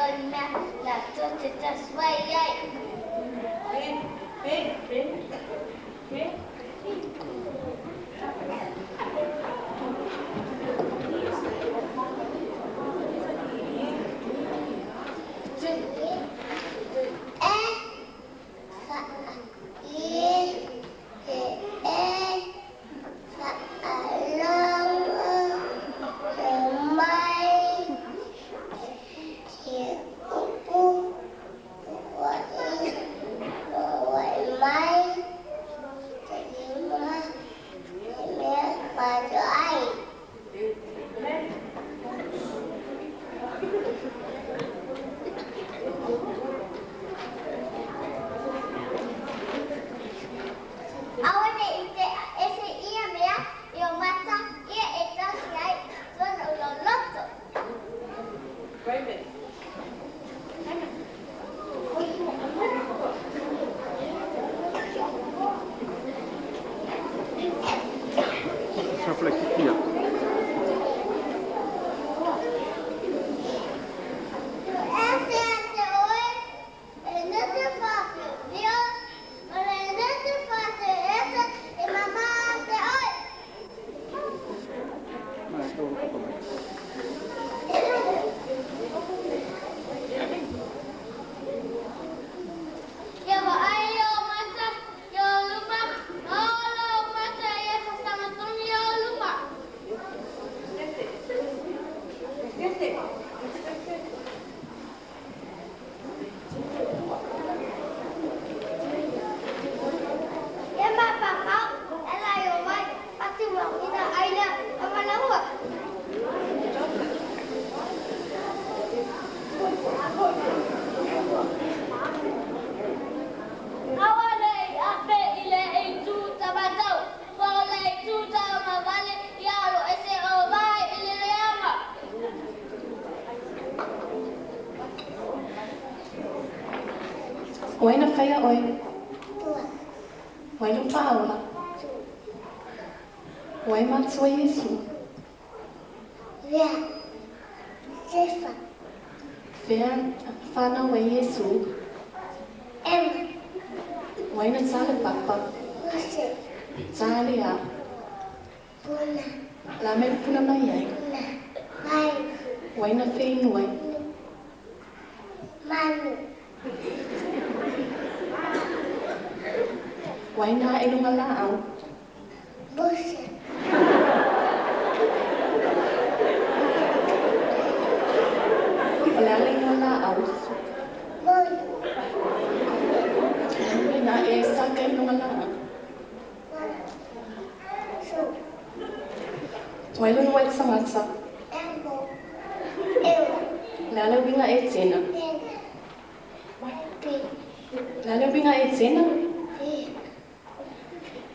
Mea latou te tasi mai ai. B, B, B, B. E fa I E E fa logo mai te upu ua i ua mai te lima te mea pato ai. Aua ne i te ese ia mea i o mata ia e tasi ai tona o lou loto. Raymond. Saflekifia. Ese te oe e nete fase dio o le nete fase ese e mama te oe. Mai tau papa mai. Ia wa ai o mata i o luma, o lo mata ia fasagatonu i o luma. Jesse. Ia ma papau, ela i o mai, pati wa ina aina a malaua. Aua nei ape i le itu tamatau, po o le itu taumavale, ia alo ese o mai i le leaga. O ai na whaia oe? O ai lo whaola? O ai matua Yesu? Vea, Sefa, Fea whanau e Yesu? Emma, O ai na tale papa? Jose, Tale a. Puna, La me puna mai ai. Na, Mai, O ai na whainu ai? Manu, O ai na e lunga la au? Bose, O le ale ingoa la au? Monu, Le na e saka i lunga la au? Su, O ai luna wai tangata? Embo, Ewa, Le ale winga e tena? Tena, Pi, Le ale winga e tena? Pi,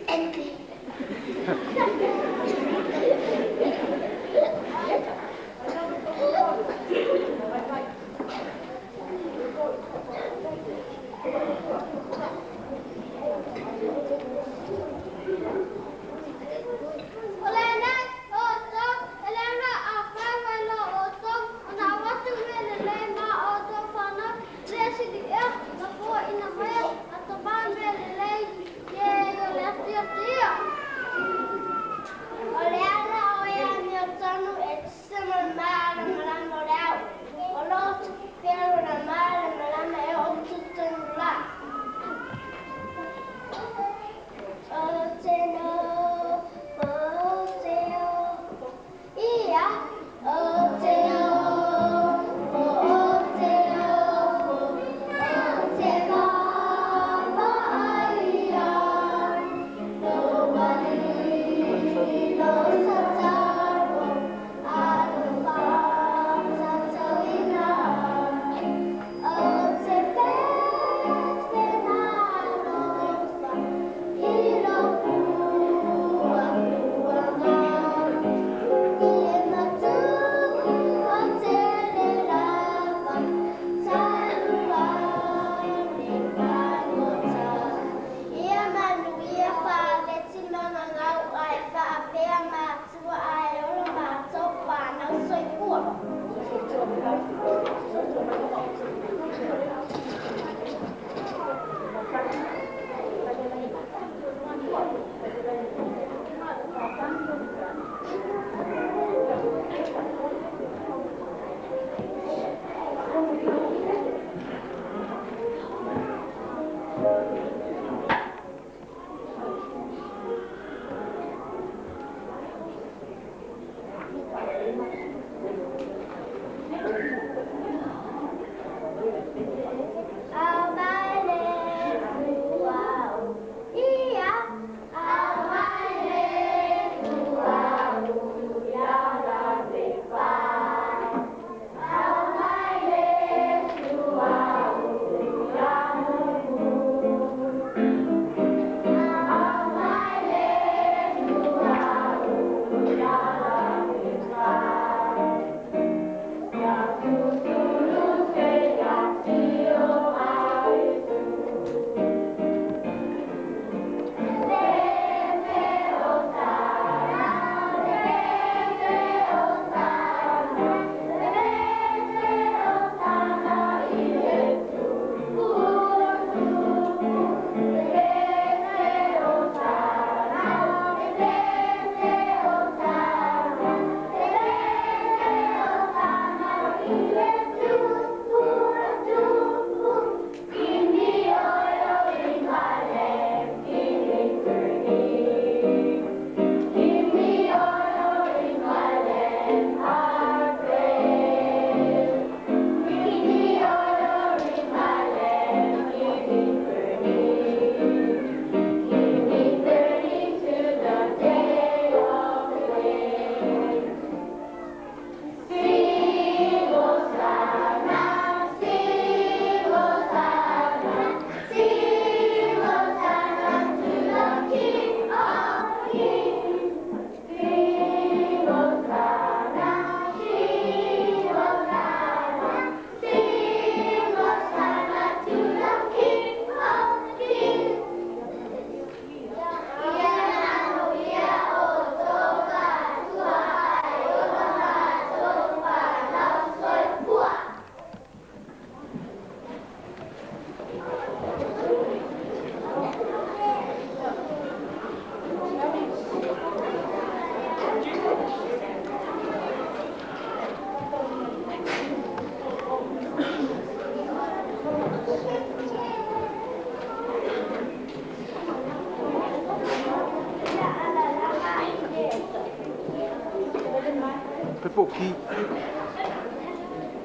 Epi. O le nei o tau, e le na a whai no o tau, o nā watu me le le ma o tau whanau, le sili ea, na fua ina mai, a ta mā me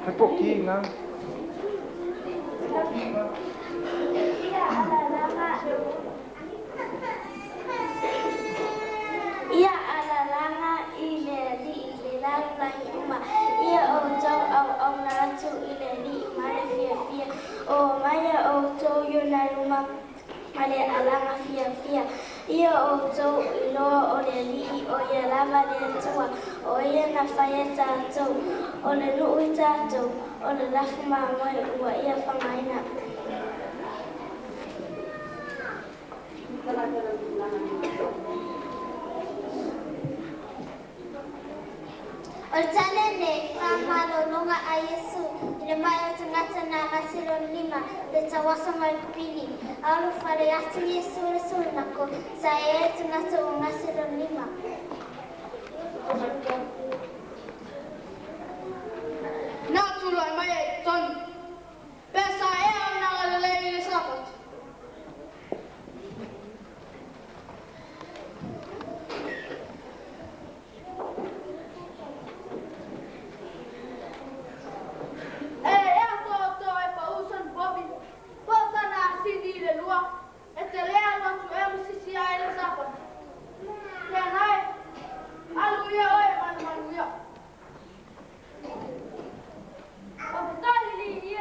Foi pouquinho, né? Ia alalaga i le Alii i le lalolagi uma, ia outou auauna atu i le Alii ma le fiafia, o omai outou i ona luma ma le alaga fiafia. Ia outou iloa o le Alii o ia lava le Atua, o ia na faia tatou, o le nuu i tatou, o le lafu mamoe ua ia fagaina. O le tala lenei faamalologa a Iesu i le mai o tagata na gase lona lima le tauaso ma le pipili. A ulufale atu Iesu i le sulenako, sa i ai le tagata ua gase lona lima. Na tulai mai ai i totonu, pe sa ea ona agalelei i le Sapati. E ea so outou e pau sana povi, po o sana asini i le lua, e te le alu atu ea ma sisi ae i le Sapati. Leaga e, alu ia oe ma le manuia. O fetalili'i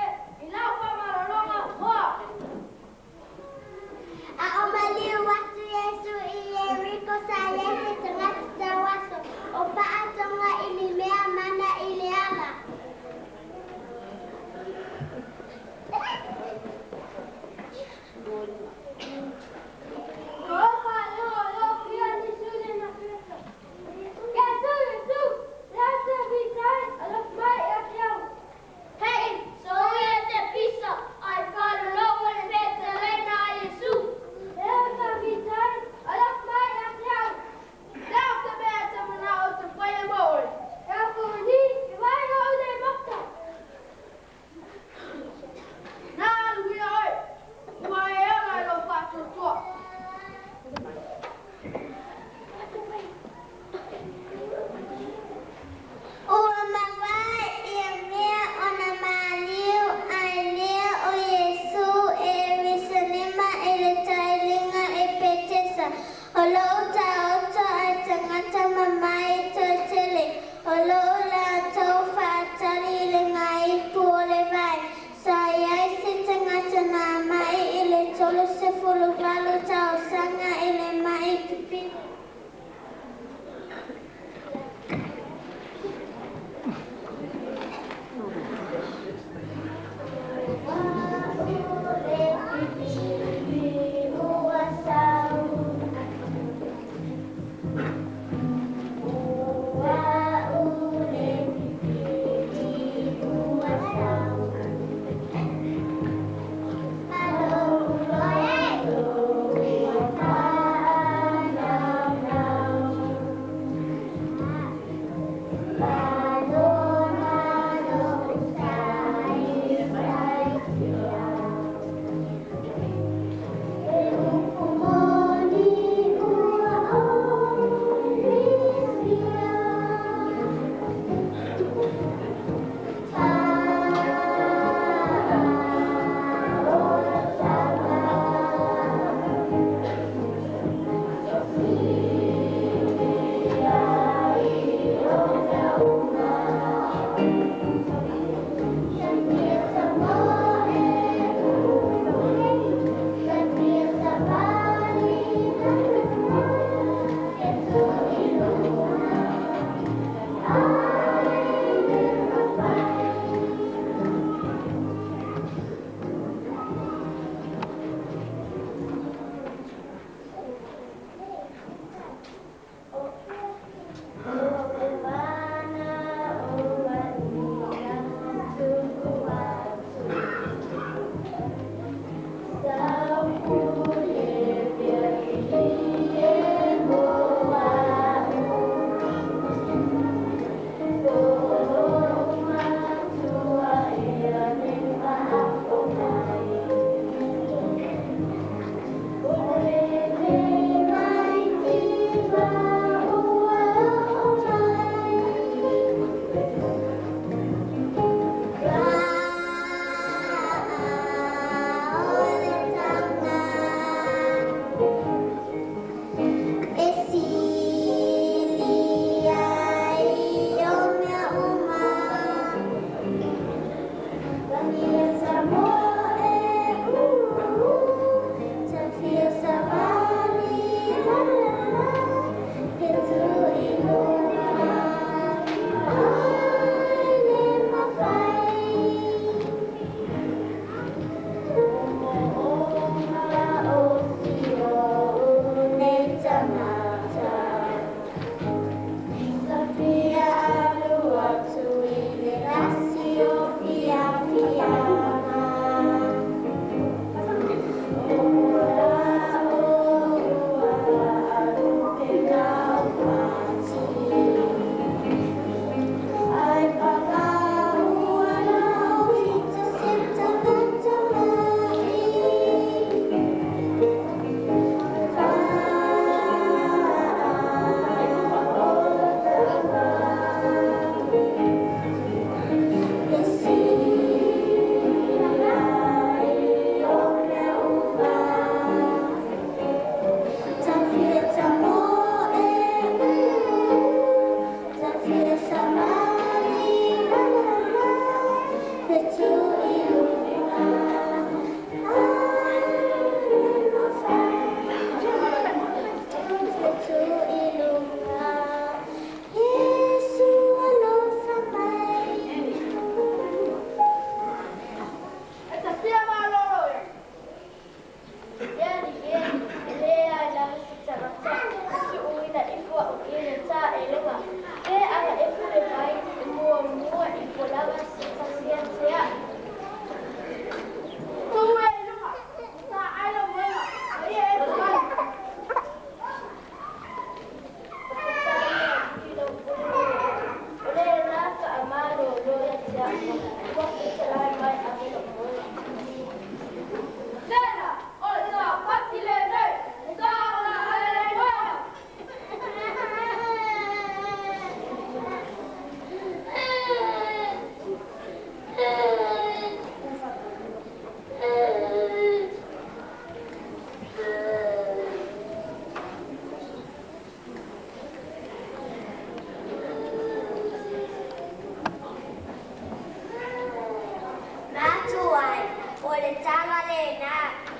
O le tala lena,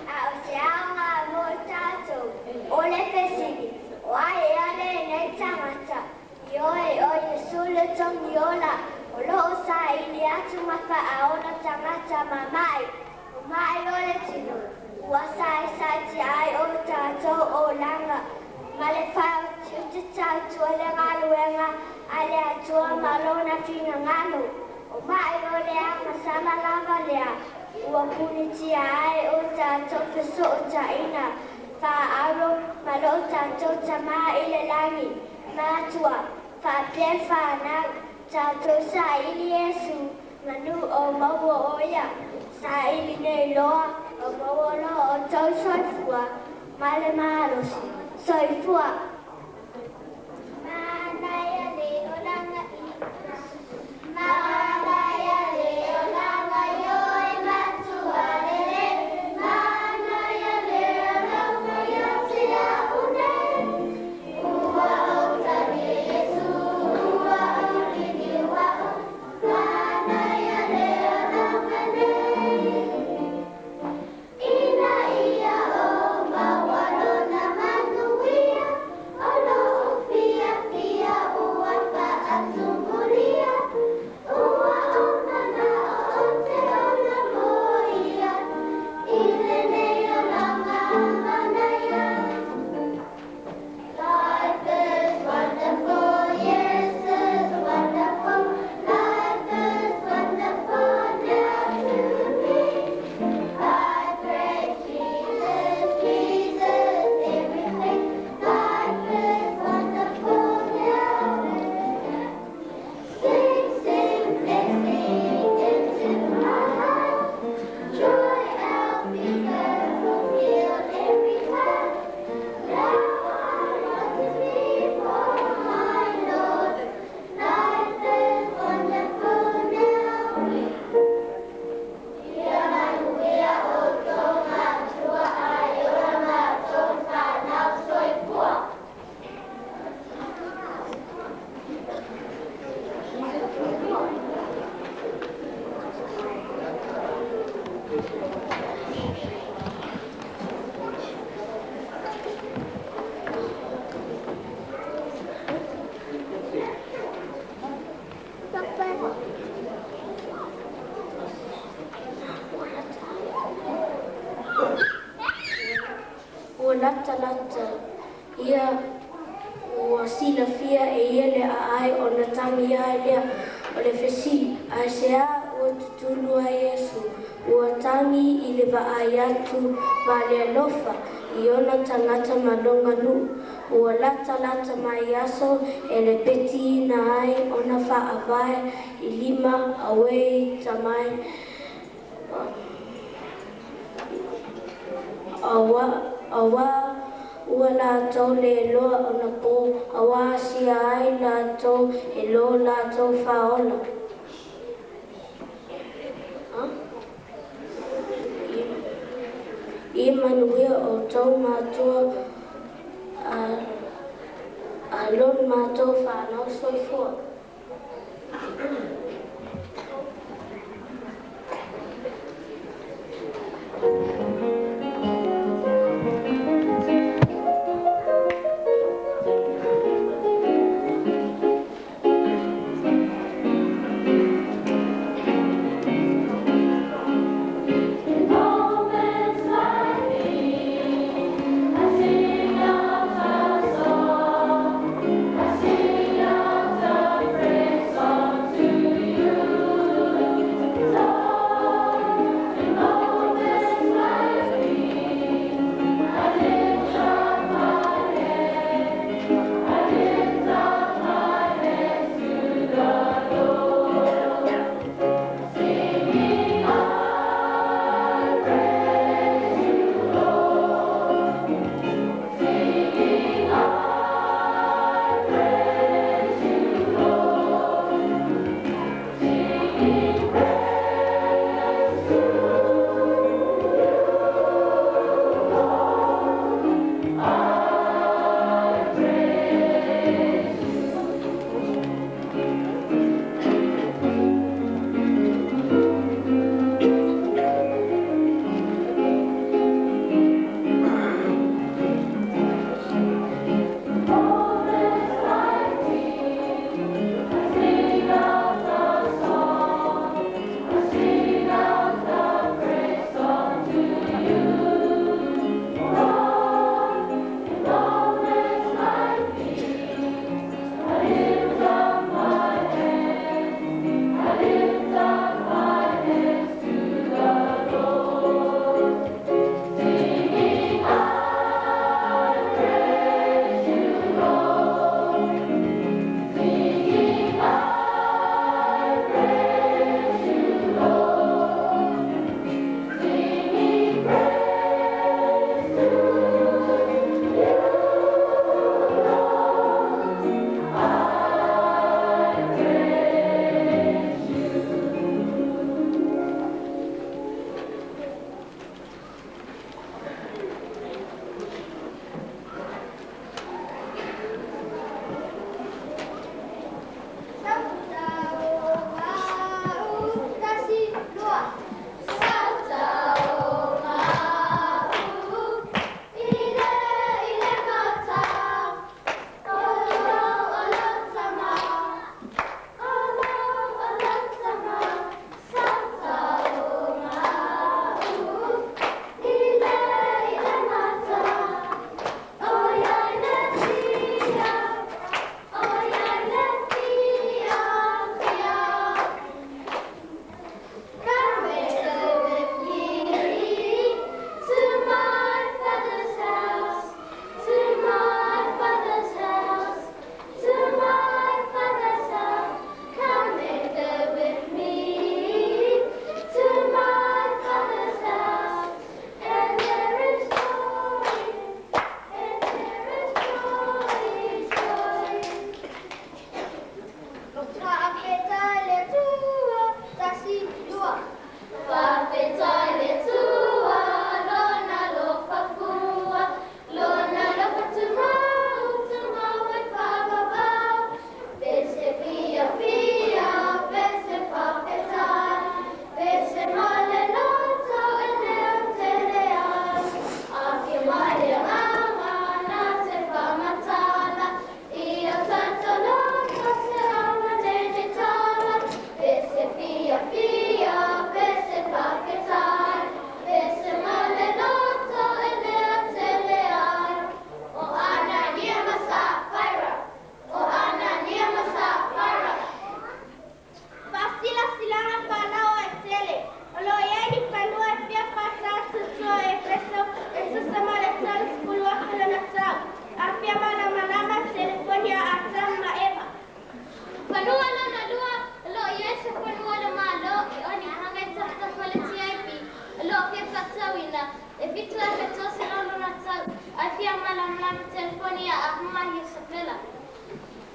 a o se aoga mo tatou. O le fesili, o ai ea lenei tagata? Ioe, o Iesu le Togiola, o lo o saili atu ma faaola tagata mama'i, o ma'i o le tino, ua saisaitia ai o tatou olaga ma le faautiuti le galuega a le Atua ma lona finagalo. O ma'i o le agasala lava lea, ua punitia ai o tatou fesootaiga faaauuro ma lo tatou Tamā i le lagi. Matua, faapea fanau, tatou saili Iesu, manu o maua o ia, saili nei loa, o maua lo outou soifua, ma le malosi. Soifua. Manaia le olaga i Manaia le olaga io e matua lele. Manaia le olaga ia te au nei. Ua ou tagi Iesu, ua ou liliu au. Manaia le olaga nei. Ina ia o maua lona manuia, o lou fiafia ua faatumulia. Ua ou manao ou te ola mo ia, i lenei olaga manaia. Life is wonderful, yes, it's wonderful. Life is wonderful now to me. I praise Jesus, Jesus, everything. Life is wonderful now. Sing, sing, blessing into my heart. Joy and peace fulfill every heart. Now I want to be for my Lord. Life is wonderful now. Ia manuia outou matua ae ola matou fanau soifua. Ua latalata ia ua silafia e ia le aai ona tagi ai lea. O le fesili, aisea ua tutulu ai Iesu? Ua tagi i le vaai atu ma le alofa i ona tagata ma lona nuu. Ua latalata mai aso e lepetiina ai ona faavae i lima auē tamai auā ua latou le iloa ona pō auā asia ai latou e lo latou faaola. Ia manuia outou matua alo matou fanau soifua. In moments like these, I sing out a song. I sing out a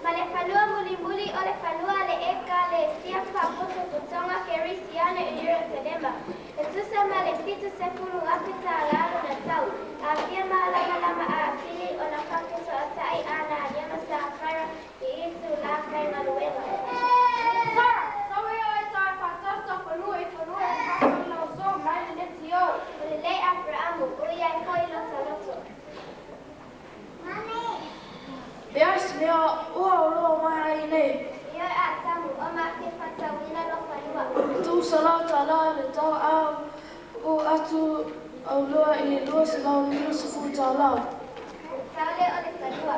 Ma le fanua mulimuli o le fanua a le Ekalesia Faapotopotoga Kerisiano i Ierusalema, e tusa ma le $70,000 lona tau, aafia malamalama atili ona faafesootai Anania ma Safira i itulā faigaluega. Sara, sau ia oe tau e faatautau fanua i fanua e faasalalauso mai le leitio. Ua lelei Aperamo, ua i ai foi lota loto. Leai se mea ua oloa mai ai nei. Ioe Atamu, o ma fia faatauina lou fanua. E $300 le tau a oo atu aulua i le $250. Tau lea o le fanua.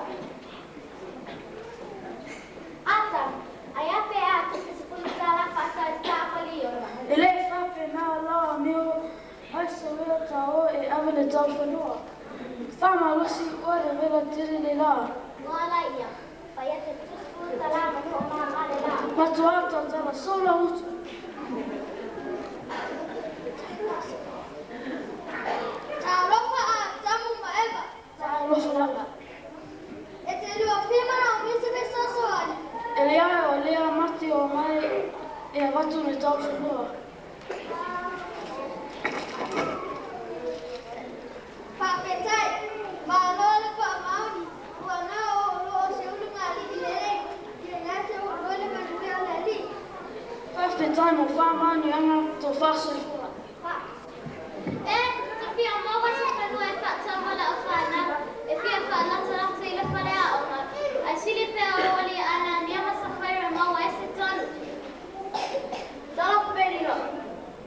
Atamu, ae a pe a tusa $10 faatau i le taapaliona. E le faapena la amio ai sauia tāua e ave le tau fanua. Faamalosi ua le vela tele le la. Moa laia, fai atu le $30 manu o mama le la. Matuā tautala sola utu. Talofa Atamu ma Eva. Talofa lava. E te lua fia manaomia se fesoasoani. E leai o lea mate o mai e avatu le tau fanua. Faafetai, malo le faamaoni, ua na o oloa o se ulugalii lelei, ia ia te outou le manuia o le Alii. Faafetai mo faamanuiaga to faasoifua. E, te fia maua se fanua e faatau mo lau fanau, e fia faalatolata i le faleaoga. Ae sili pea o alii Anania ma Safaira maua ai se tonu. Talofa Perino.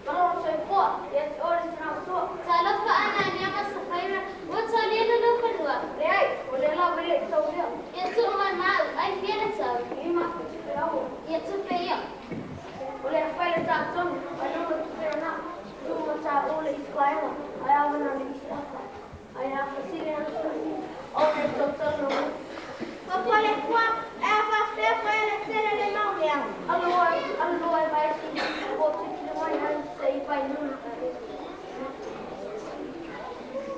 Malo soifua, ia te oe le tina matua. Talofa Anania ma Safaira, ua taulia le lou fanua. Leai, o lea lava e le i taulia. Ia tuu mai ma au, ai fia le tau. $5,000. Ia tupe ia. O lea fai le taatonu, ai nona tupe na. Tu ma tā ole i skaewa, ai awa na le isi aka. Ai a fasile na susi, o le tautau na. Papole fua, e a faafea foi le tele le mau lea. Aloa, aloa e vaesi, o te kile mai ai se i pai nuna.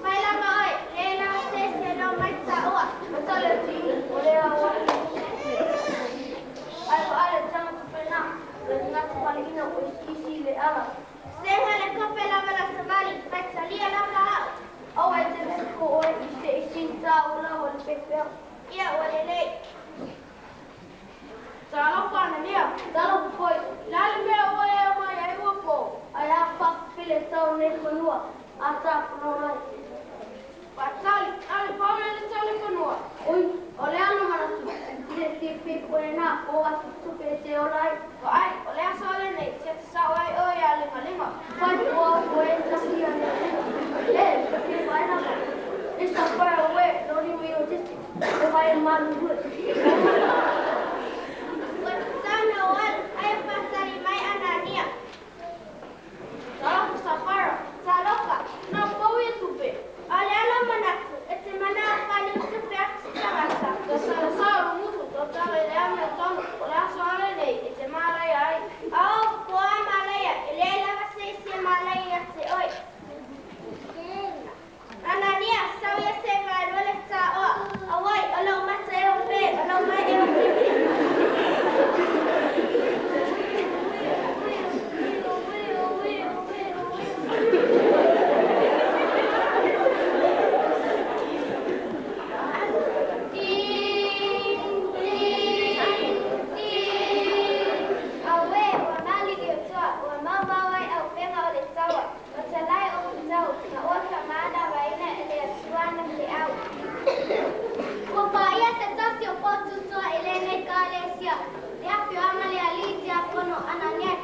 Mai lava oe, le lava se se lo mai taua. Matale ti, o lea o ai o ale tanga tupe na, le ngata pale ina o isi le ala. Seha le kope lava la savali, mai talia lava hao. Au ai te mese ko oe i se isi tā o la o le pepea. Ia ua lelei. Talofa Anania, talofa foi. Le a le mea ua e mai ai ua po. Ai a whakapele tau nei fanua, a tā whanau ai. Patali, ale pau le tau le fanua. Oi, o le ana manatu. Le te pe koe nā, o atu tupe e te ola ai. Ai, o le aso le nei, tia te sao ai o ia lima lima. Whai poa koe tasi a le lima. Le, te whai lava. It's a far away, no ni mi o titi. E whai e malu hue. Ua tatau na ou alu, ai e faatali mai Anania. Talofa Safira. Talofa. Na pau ia tupe. O le ala manatu, e te mana o fali o tupe atu se tagata. Ta sala sao lo mutu, tau tala i le ame o tonu, o le aso ale nei, e te mālaia ai. Ao, po a malaia, e leai lava se isi e malaia ia te oe. Anania, sau ia se galua le taoa. Auai, o lou mata e o pe, o lou mai e o tipi. Ding, ding, ding. Auē, ua maliliu toa, ua maumau ai auupega o le taua. O talai o futau, ma ua faamanavaina e le Atua na feau. Ua paia se tasi o potu toa i lenei ekalesia. Le afioaga le alii tiakono Anania